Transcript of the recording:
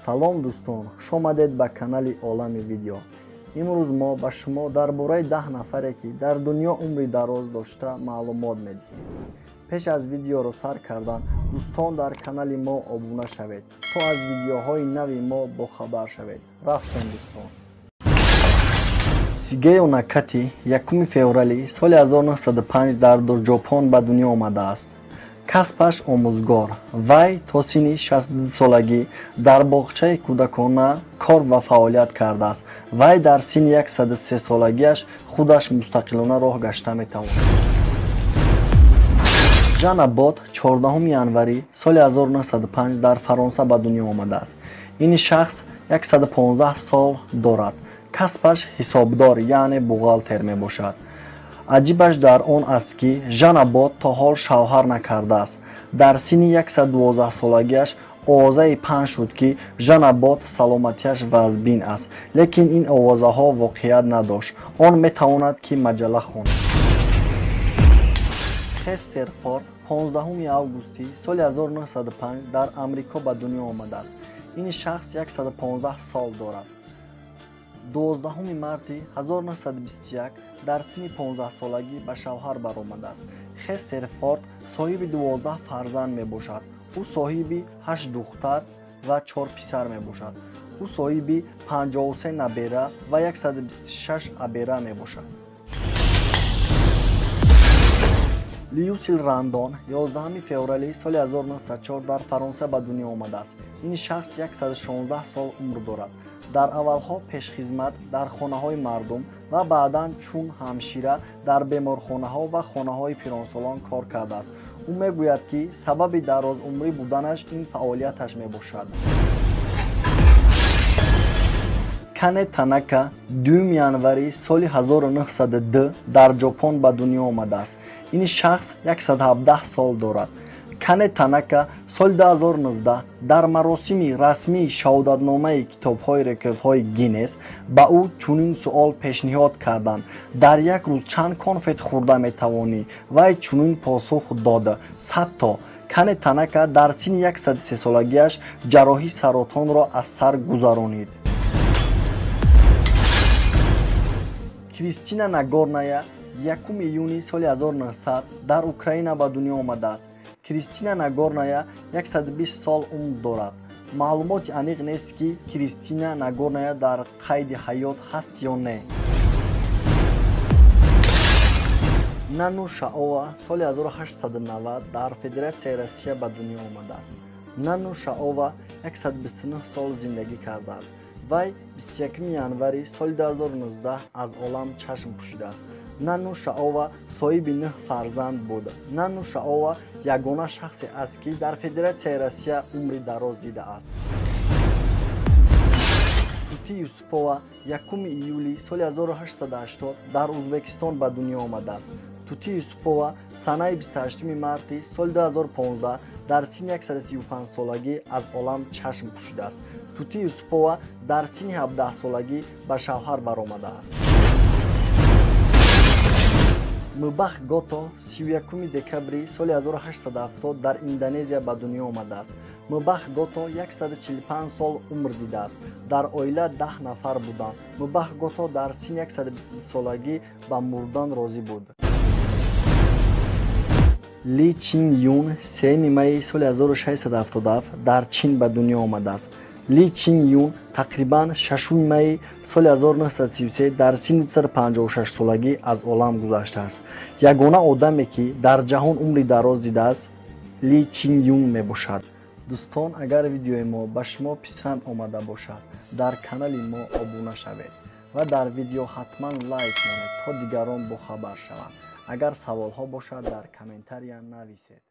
Салом дӯстон, хуш омадед ба канали Олами Видео. Имрӯз мо ба шумо дар бораи 10 нафаре, ки дар дунё умри дароз дошта, маълумот медиҳем. Пеш аз видеоро сар кардан, дӯстон, дар канали мо обуна шавед, то аз видеоҳои нави мо бохабар шавед. Рафтем, дӯстон. Сигео Накати 1 феврали соли 1905 дар Ҷопон ба дунё омадааст. Касбаш омӯзгор. Вай то синни 62 солагӣ дар боғчаи кӯдакона кор ва фаъолият кардааст. Вай дар синни 103 солагиаш худаш мустақилона роҳ гашта метавонад. Жана Бот 14 январи соли 1905 дар Фаронса ба дунё омадааст. Ин шахс 115 сол дорад. Касбаш ҳисобдор, яъне бухгалтер мебошад. Аҷибаш дар он аст, ки Жана Бот то ҳол шавҳар накардааст. Дар синни 112 солагиаш овозаи паҳн шуд, ки Жана Бот саломатиаш вазбин аст, лекин ин овозаҳо воқеият надошт. Он метавонад, ки маҷалла хонад. Хестер Форд 15 августи соли 1905 дар Амрико ба дунё омадааст. Ин шахс 115 сол дорад. 12 марти 1921 дар синни 15 солагӣ ба шавҳар баромадааст. Хестер Форд соҳиби 12 фарзанд мебошад. Ӯ соҳиби 8 духтар ва 4 писар мебошад. Ӯ соҳиби 53 набера ва 126 абера мебошад. Люсил Рандон 11 феврали соли 1904 дар Фаронса ба дунё омадааст. Ин шахс 116 сол умр дорад. Дар аввалҳо пешхизмат дар хонаҳои мардум ва баъдан чун ҳамшира дар беморхонаҳо ва хонаҳои пиронсолон кор кардааст. Ӯ мегӯяд, ки сабаби дарозумрӣ буданаш ин фаъолияташ мебошад. Кане Танака 2 январи соли 1902 дар Ҷопон ба дунё омадааст. Ин шахс 117 сол дорад. Кане Танака соли 2019 дар маросими расмии шаҳодатномаи китобҳои рекордҳои Гиннес ба ӯ чунин суол пешниҳод карданд: дар як рӯз чанд конфет хӯрда метавонӣ? Вай чунин посух дод: 100 то. Кане Танака дар синни 103 солагиаш ҷарроҳии саратонро аз сар гузаронид. Кристина Нагорная 1 июни соли 1900 дар Украина ба дунё омадааст. Кристина Нагорная 120 сол умр дорад. Маълумоти аниқ нест, ки Кристина Нагорная дар қайди ҳаёт ҳаст ё не. Нану Шаова соли 1890 дар Федератсияи Россия ба дунё омадааст. Нану Шаова 129 сол зиндагӣ кардааст. Вай 21 январи соли 2019 аз олам чашм пӯшидааст. Нану Шаова соҳиби 9 фарзанд буд. Нану Шаова ягона шахсе аст, ки дар Федератсияи Россия умри дароз дидааст. Тути Юсупова 1 июли соли 1880 дар Ӯзбекистон ба дунё омадааст. Тути Юсупова санаи 28 марти соли 2015 дар синни 135 солагӣ аз олам чашм пӯшидааст. Тути Юсупова дар синни 17 солагӣ ба шавҳар баромадааст. Мубах Гото 31 декабри соли 1870 дар Индонезия ба дунё омадааст. Мубах Гото 145 сол умр дидааст. Дар оила 10 нафар буданд. Мубах Гото дар синни 120 солагӣ ба мурдан розӣ буд. Ли Чин Юн 3 майи соли 1677 дар Чин ба дунё омадааст. Ли Чин Юн тақрибан 6 майи соли 1933 дар синни 256 солагӣ аз олам гузаштааст. Ягона одаме, ки дар ҷаҳон умри дароз дидааст, Ли Чин Юн мебошад. Дӯстон, агар видеои мо ба шумо писанд омада бошад, дар канали мо обуна шавед ва дар видео ҳатман лайк монед, то дигарон бохабар шаванд. Агар саволҳо бошад, дар комментария нависед.